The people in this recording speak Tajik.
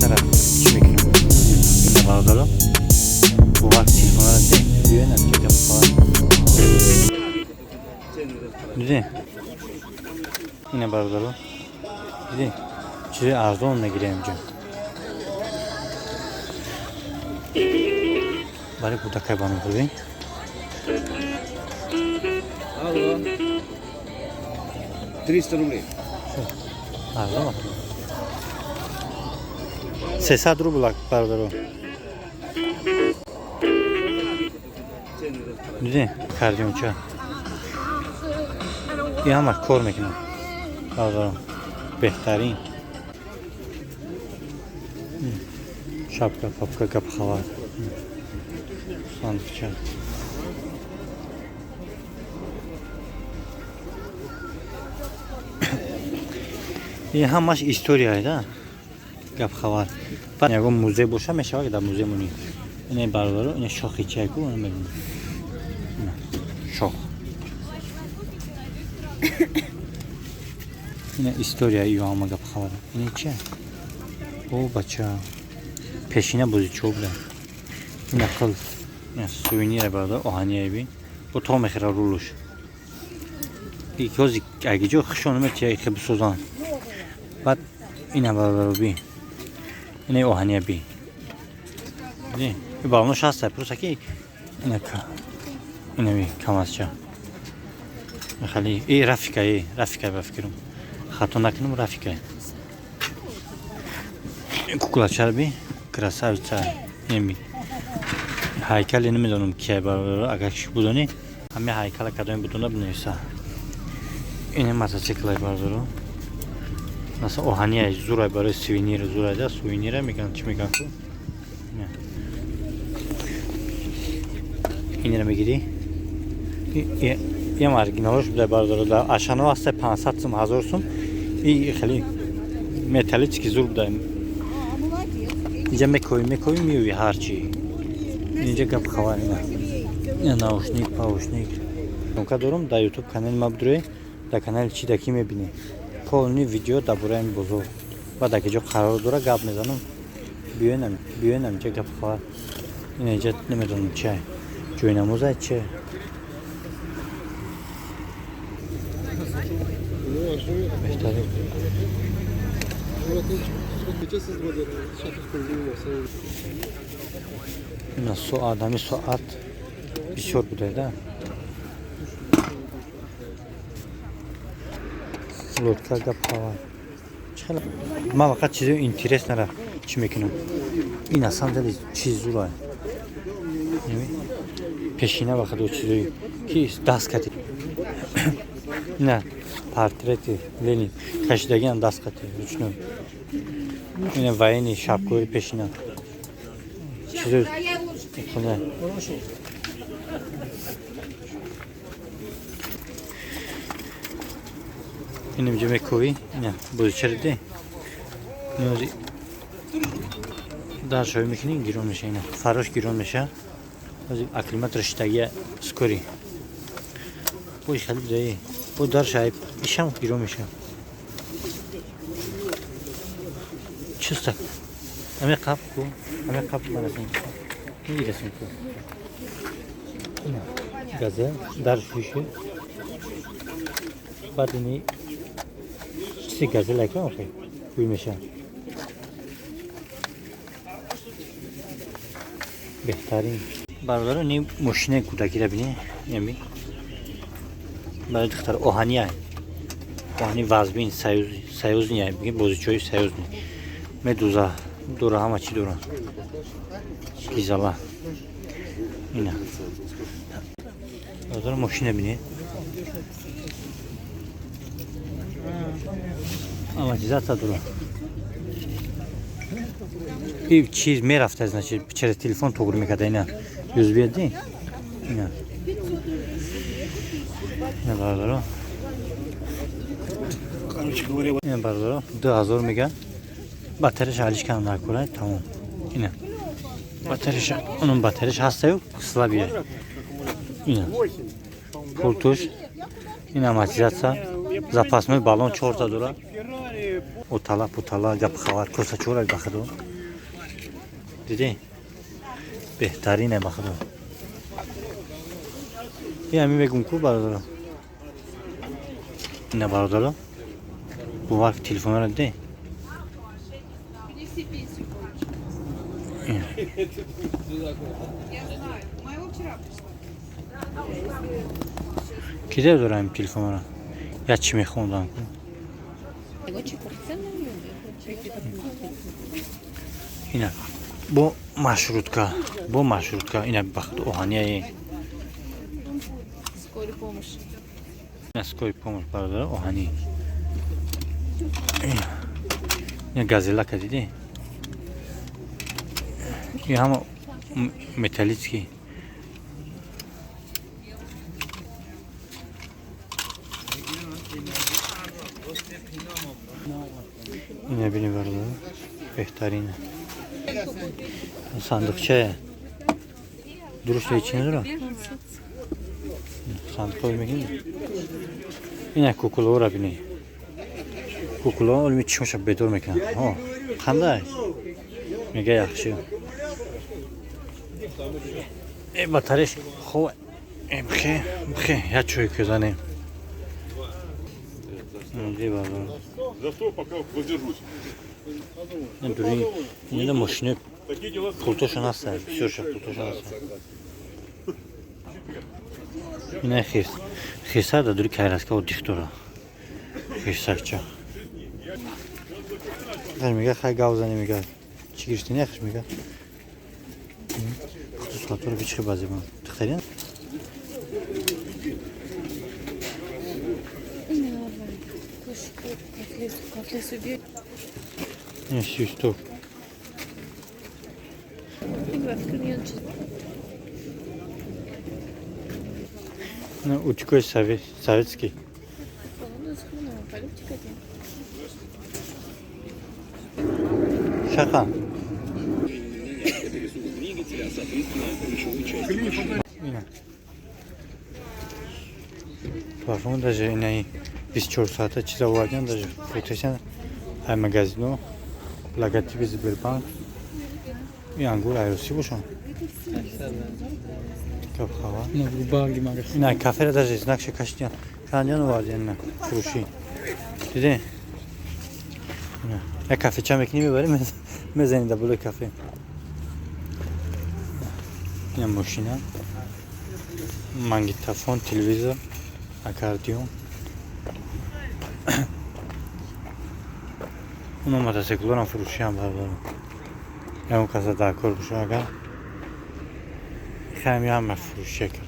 Нара чӣ мекунем? Ина, бародаро, бовар, телефонара де биёен, ча гап хабар диде. Ина, бародаро, диде, чизи арзон мегирем инҷо барои кӯдакай банухӯрӣ. Алло. 300 рублей. Арзон, 300 рубл, бародаро. Диде, кардионча и ҳама кор мекунад, бародаро, беҳтарин. Шапка, папка, гап хабар, сандуқча. Ин ҳамаш историяе да, гап хабар. Баъд ягон музей боша, мешавад, ки дар музей монӣ. Ина, бародаро, ина шохи чайку мебинӣ, шох. Ина история ё ҳама гап хабар. Ина чи? О, бача, пешина бозичо буда. Ина қил, ина сувенира, бародар, оҳанияи бин, бо то мехӯра рулуш. Ҳози агиҷо хишон метия ихе бисозан. Баъд ина, бародаро, би, ина оҳания би, балонош ҳаста, просто ки ина инави камазча хали. И рафика, и рафика, ба фикрам, хато накунам, рафика. Куклачара би, красавица. Инами ҳайкале намедонам кия, бародаро, агар ки будонӣ, ҳами ҳайкала кадоме будона, бинависа. Ин мотоциклай, бародаро, масалан, оҳанияй, зурай, барои сувенир зурай да, сувенира мегӯянд, чӣ мегӯянд ку. Инро мегирӣ, ям оригиналош буда, бародаро, дар Ашано ҳаста 500 сум, 1000 сум. И хеле металлический зур буда. Инҷа мекови, мекови, меёви ҳарчи. Инҷа гап хабар. Ина наушник, паушник ка дорум. Дар Ютуб канали ма бидурӣ, дар канали чӣ даки мебинӣ полный видео дар бораи ин бозор ва дар киҷо қарор дора, гап мезанам. Биёнам, биёнам, инҷа гап хабар. Ина инҷа намедонам чи ҷойнамоза чи. Беҳтарин. Ина соат, ҳами соат бисёр буда да. Лодка, гап хабар. Ман фақат чизи интереснара чӣ мекунам. Ин на самом деле чиз зура, пешина вақт чизое ки даст кати. Ина портрети Ленин кашидагиам даст кати, ручной. Ина военный шапкаҳои пешина, чизои. Я лучше. Ин инҷо мекӯвӣ, ина бозичариде ниёзи дар шоӣ мекунӣ, гирон меша. Ина фарош гирон меша. Акклиматор шитагия скори бой хали будаи бо дар шай ишам гирон меша. Чиста ами қаб ку, ами қаб марасем, ирасем ку. Ина газел дар шиши, баъд ини чизи газел ака охи бӯй меша. Беҳтарин, бародаро. Ни мошинаи кӯдакира бини, ями барои духтар, оҳания, оҳани вазбин, союзния, бозичои союзни, медуза дора, ҳама чӣ дора, гизала. Ина, бародаро, мошина бини, амортизация дора. И чиз мерафта, значит, через телефон туғри мекарда. Ина USB ди. Ина, ина, бародаро. Короче говоря, вот Ина, бародаро, 2000 мега. Батареяш алиш кардам, накура, тамом. Ина батареяш, унун батареяш ҳастаю, слабия. Ина пултуш, ина амортизация, запасной баллон чорта дора. Феррари. Отала путала гап хабар косачора ба худо. Дидӣ? Беҳтарине ба худо. Ин ҳамин мегум ку бародаро. Ина бародаро. Бовар телефонро дидӣ? Принеси пенсию получи. Я знаю. Моего вчера пришла. Киде дорам телефонро? Я чӣ мехондам ку? Ина бо маршрутка, бо маршрутка, ина бахт оҳанияи. Скорый помощь. Ина скорый помощь бародаро оҳанӣ. Ина газелака дидӣ? Ин ҳама металлический. Ина бини бародаро, беҳтарина. Сандуқчая. Дуруст ҳеҷ надора? Сандуқҳо мекунӣ? Ина кукулоро бини. Кукуло олми чишмаша бедор мекунад. Ҳо, қандай? Мега яхши. Э батареш хо э бхе, бхе, я чой кӯзанем. Ди бародаро. Зато пока воздержусь. Ин дури ина мошини Такие дела. пултошон ҳаста, бисёрша пултошон ҳаста. Ина хирс. Хирса да дури кайраска отдых дора. Хирсакча. Хаш мега хай гав зани мега. Чӣ гирифтӣ не хаш мега? Хусусиятро бичихи базибон. Тихтарин? Ин сюсток. Утикои советский. Шақа. Ина. Плафон даже инаи 24 соата чиза овардиан даже фурӯхташан ай магазино логотипи Сбербанк. И ангур айросӣ бошанд. Капхава. Ина кафера даже знакша кашидиан. Кандиан овардиан ина фурӯшӣ. Дидӣ? Ина. Як кафеча мекунӣ мебарӣ мезанӣ дар болои кафе. Ина мошина. Магнитофон, телевизор, аккордеон. Уно мотоциклорам фурӯшиам бародарам. Ягон каса дар кор боша агар. Хами ҳама фурӯшия кард.